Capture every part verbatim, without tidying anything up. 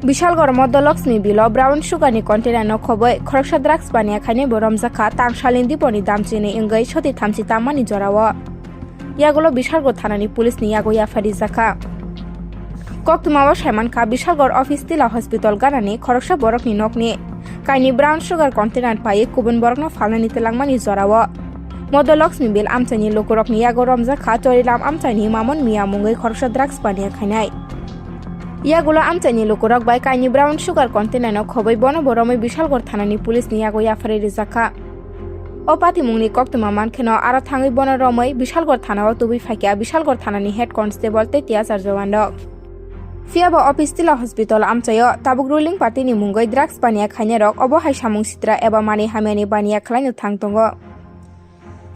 Bishalgarh Modolokshmi bilo brown sugar ni container no khoboi khoroksa drugs baniya khainai bo romjakha tangsalni diponi damchini wngwi soti thamchi tammani jorao. Yagulo Bishalgarh thanani police ni yago F I R rijakha. Koktwmao saimankha Bishalgarh office tila hospital ganani khoroksa borokni nokni kaini brown sugar container paiwi kubun borokno phalnani twlangmani jorao. Modolokshmi bil amchaini lukurokni yago romjakha Chorilam amchaini Mamon Miya mungwi khoroksa drugs baniya khainai. Yagulo amchaini lukurok bai kaini brown sugar container no khoboi bono bo romwi Bishalgarh thanani police ni yago F I R rijakha. O patimungni koktwma mankheno aro thangwi bono romwi Bishalgarh thanao tubui phaikha Bishalgarh thanani head constable tei tiyachar jawan rok. Phiyaba office tila hospital amchaio tabuk ruling party ni mungwi drugs baniya khainai rok obo hai samung sitra eba manwi hamyani baniya khwlaino thang tongo.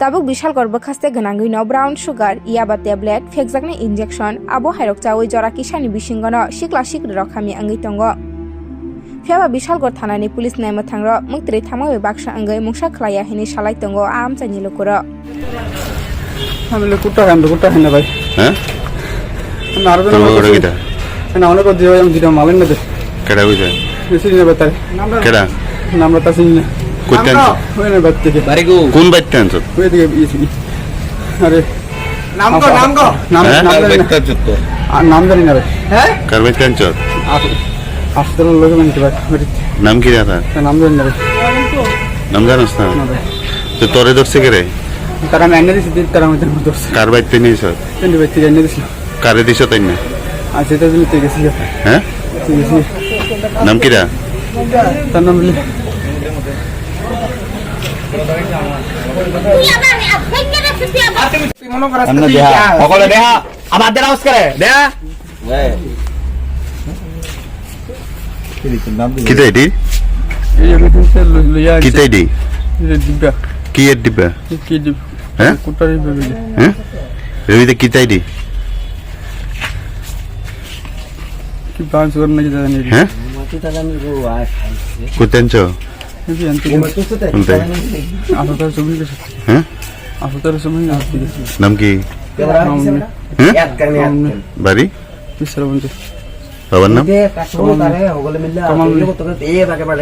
Tabuk Bishalgarh bwkhaste gwnangwino brown sugar, yaba tablet, phekjaknai injection, abo hairok chawi jora kisani bisingono sikla sikrwirok hamya wngwi tongo. Phiyaba Bishalgarh thanani police naimwthangrok mwktwrwi thangma bai baksa wngwi mungsa khlaiya hinwi salai tongo a amchaini lukurok. Hamle kutta hamle kutta hamle bai. Hah? Naro Tunggu jana udah kita. Na ono ko dio yang tidak malin na de. Kada bisa. Sini na betai. Kada. Namra ta sini. Kutan. Wena batte ke. Barigo. Kun battan sot. Wena ke isi. Are. Nam ko, nam ko. Nam, Hah? nam Kar jani na. Battan sot to. Ah, nam jani na re. Hah? Kar battan sot. Ah, hostel loge man ke bat. Nam ki jata? Nam jani na re. Nam janas na? Na re. To tore dorse kere? Tara mane ri sidi tara mane dorse. Kar battan ni sot. Tende batte ke ne dislo. Kare diso tainna? Ache ta jini tege siya. Hah? Tege siya. Nam kida? Tanam le. Amna deha. Okole deha. Abar dera uskare. Deha. Kita di? Iya, betul, saya lu, lu ya. Kita di? Iya, juga. Kia diba? Kia diba? Hah? Kutari bebele. Hah? Rewide kita di? Ki bantu karna kita ni. Hah? Mati ta jani ko, ah, khai se. Kutancho? Ini yang tu. Kunte? Apa tu semua ni? Hah? Apa tu semua ni? Nam ki? Namni? Hah? Namni? Bari? Bisa lah, Bante. Babar nam? Kamal. Kamal.